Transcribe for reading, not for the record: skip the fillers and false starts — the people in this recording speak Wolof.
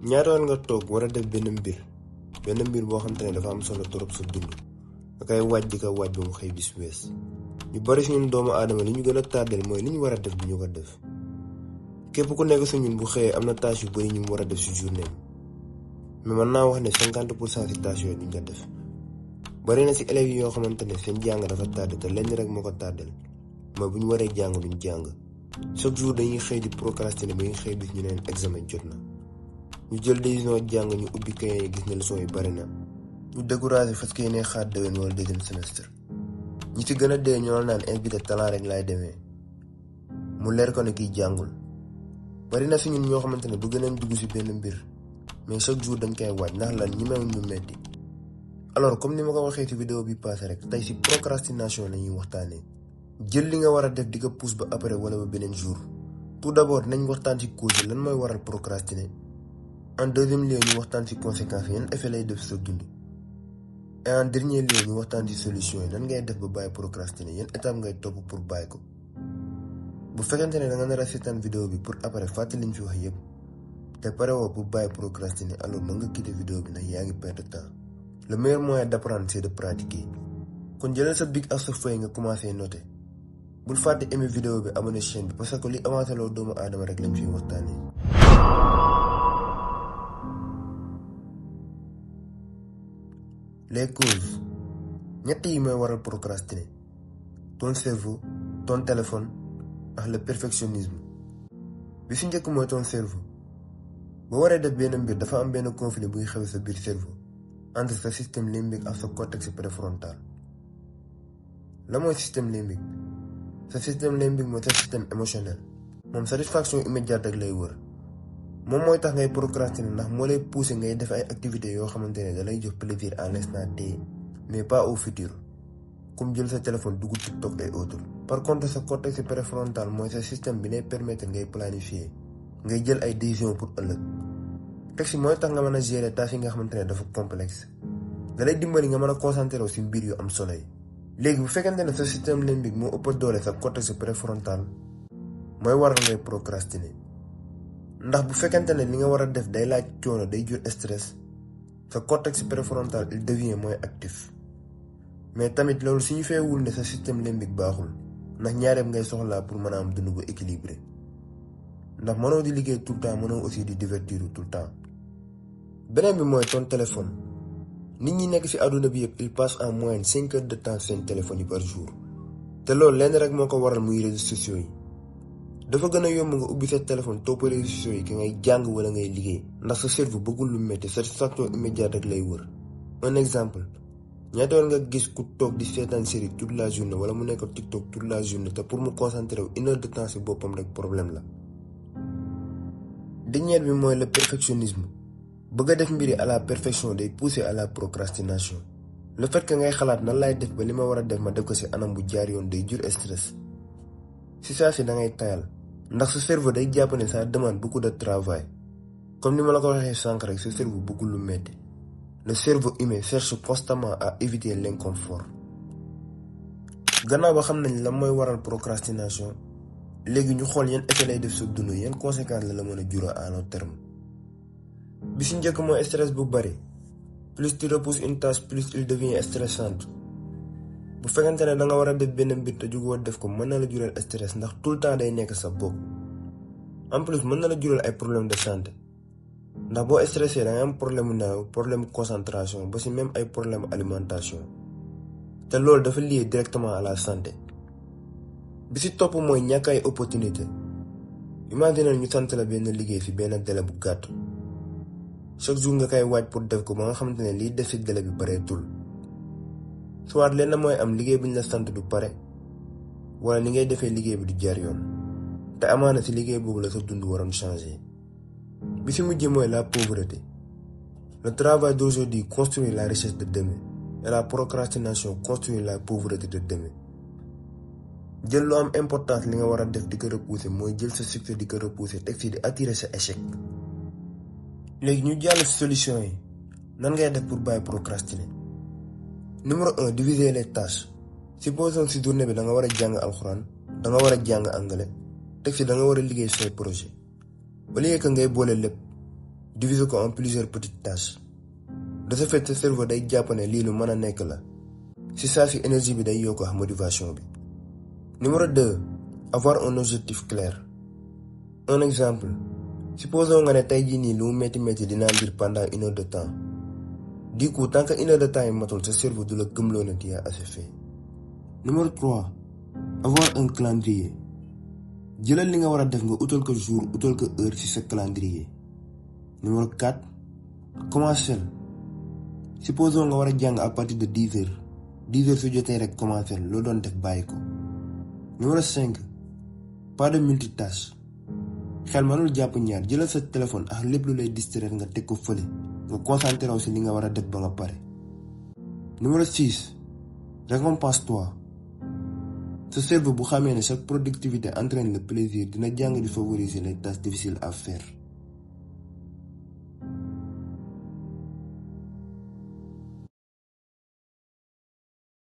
ñaata yoon nga toog war a def benn mbir boo xam te ne dafa am solo trop sa dund nga koy waaj di ko waaj ba mu xëy bis wees ñu bari si ñun doomu aadama li ñu gën a tardel mooy li ñu war a def bi ñu ko def képp ku nekk si ñun bu xëyee am na tâche yu bari ñu war a def si journée mais mën naa wax ne 50% si tâche yooyu duñ ko def bari na si élèves yi yoo xamante ne seen jàng dafa tardé te lenn rek moo ko tardel mooy bu ñu waree jàng duñ jàng chaque jour dañuy xëy di procrastiner ba ñu xëy bis ñu neen examen jot na ñu jël décision jàng ñu ubbi kaye yi gis ne leçon yi bari na ñu découragé fas yéene xaar déwén wala deuxième semestre ñi ci gën a dee ñoo naan invité talent rek laay demee mu leer ko ne kiy jàngul bari na si ñun ñoo xamante ne bëgg nañ dugg si benn mbir mais chaque jour dañ koy waaj ndax lan ñi mewuñ ñu metti alors comme ni ma ko waxee ci vidéo bi passé rek tey si procrastination la ñuy waxtaanee jël li nga war a def di ko pousse ba après wala ba beneen jour tout d'abord nañ waxtaan ci cause lan mooy waral procrastiner en deuxième lieu ñu waxtaan ci conséquences yan effet lay def sa dund et en dernier lieu ñu waxtaan ci solution yi nan ngay def ba bàyyi procrastiner yan étape ngay topp pour bàyyi ko bu fekkente ne da nga nar a seetaan vidéo bi pour après fàttali liñ fi wax yëpp te pare woo pour bàyyi procrastiner alors mën nga quitter vidéo bi ndax yaa ngi perdre temps le meilleur moyen d'apprendre c'est de pratiquer kon jëlal sa bic ak sa feuille nga commencé noter bul fàtte aimer vidéo bi abonné chaîne bi parce que li avancé loo doomu aadama rek lañ fiy waxtaanee. Les causes ñett yi mooy waral procrastiner ton cerveau ton téléphone ak le perfectionnisme bi si njëkk mooy ton cerveau boo waree def benn mbir dafa am benn conflit buy xew sa biir cerveau entre sa système limbique ak sa cortex préfrontal la mooy système limbique sa système limbique mooy sa système émotionnel moom satisfaction immédiate rek lay wër moom mooy tax ngay procrastiner ndax moo lay pousser ngay def ay activités yoo xamante ne da lay jox plaisir à l'instant T mais pas au futur comme jël sa téléphone dugg TikTok et autres. par contre sa cortex préfrontal mooy sa système bi lay permettre ngay planifier ngay jël ay décisions pour ëllëg teg si mooy tax nga mën a gérer tâches yi nga xamante ne dafa complexe da lay dimbali nga mën a concentrer si mbir yu am solo yi. léegi bu fekkente ne sa système limbique moo ëpp doole sa cortex préfrontal mooy waral ngay procrastiner ndax bu fekkente ne li nga war a def day laaj coono day jur stress sa cortex préfrontal il devient moins actif mais tamit loolu suñu feewul ne sa système limbique baaxul ndax ñaareem ngay soxlaa pour mën a am dund bu équilibré ndax mënoo di liggéey tout le temps mënoo aussi di divertir tout le temps. beneen bi mooy ton téléphone nit ñi nekk ci àdduna bi yëpp il passe en moyenne 5 heures de temps seen téléphone yi par jour te loolu lenn rek moo ko waral muy réseaux sociaux yi dafa gën a yomb nga ubbi sa téléphone topp réseaux sociaux yi ki ngay jàng wala ngay liggéey ndax sa cerveau bëggul lu métti satisfaction immédiate rek lay wër. un exemple ñaata yoon nga gis ku toog di seetaan série toute la journée wala mu nekk TikTok toute la journée te pour mu concentrer wu 1 heure de temps ci boppam rek problème la. dernier bi mooy le perfectionnisme bëgg a def mbiri à la perfection day pousser à la procrastination le fait que ngay xalaat nan laay def ba li ma war a def ma def ko ci anam bu jaar yoon day jur stress ci saa si da ngay tayal ndax sa cerveau day jàpp ne ça demande beaucoup de travail comme ni ma la ko waxee sànq rek sa cerveau bëggul lu metti le cerveau humain cherche constamment à éviter l'inconfort. gannaaw ba xam nañ la mooy waral procrastination léegi ñu xool yan effet lay def sa dund yan conséquences la mën a jural à long terme. bi si njëkk mooy stress bu bari plus tu repousses une tâche plus il devient stressante bu fekkente ne da nga war a def benn mbir te jugoo def ko mën na la jural stress ndax tout le temps day nekk sa bopp en plus mën na la jural ay problème de santé ndax boo stressé da nga am problème mu naaw problème concentration ba si même ay problème alimentation te loolu dafa lié directement à la santé. bi si topp mooy ñàkk ay opportunité imagine ñu sant la benn liggéey ci benn délai bu gàtt chaque jour nga koy waaj pour def ko ba nga xamante ne liy def ci délai bi bareetul soit lenn mooy am liggéey bi ñu la sant du pare wala ni ngay defee liggéey bi du jaar yoon te amaana ci liggéey boobu la sa dund waroon changer. bi ci mujj mooy la pauvreté le travail d'aujourd'hui construit la richesse de demain et la procrastination construit la pauvreté de demain. jël lu am importance li nga war a def di ko repousser mooy jël sa succès di ko repousser teg ci di attirer sa échec. léegi ñu jàll ci solution yi nan ngay def pour bàyyi procrastiner. numéro 1 diviser les tâches supposons ci journée bi da nga war a jàng alxuraan da nga war a jàng anglais teg ci da nga war a liggéey say projet au lieu que ngay boole lépp diviser ko en plusieurs petites tâches. De ce fait, sa cerveau day jàpp ne lii lu mën a nekk la. Si saa si énergie bi day yokk ak motivation bi. Numéro 2. Avoir un objectif clair. Un exemple. Supposons nga ne tey jii nii lu mu métti dinaa lire pendant 1 heure de temps. Du coup, tant que 1 heure de temps yi matul, sa cerveau du la gëmloo ne tu as assez fait. Numéro 3. Avoir un calendrier. Jëlal li nga war a def nga utal ko jour utal ko heure ci sa calendrier. Numéro 4. Commencer. Supposons nga war a jàng à partir de 10 heures. 10 heures su jotee rek commencer loo doon def bàyyi ko. Numéro 5. Pas de multitâche. xel manul jàpp ñaar, jëlal sa téléphone ak lépp lu lay distraire nga teg ko fële nga concentré wu si li nga war a def ba nga pare. Numéro 6. Récompense-toi. Sa cerveau bu xamee ne chaque productivité entraîne le plaisir dina jàng di favoriser les tâches difficiles à faire.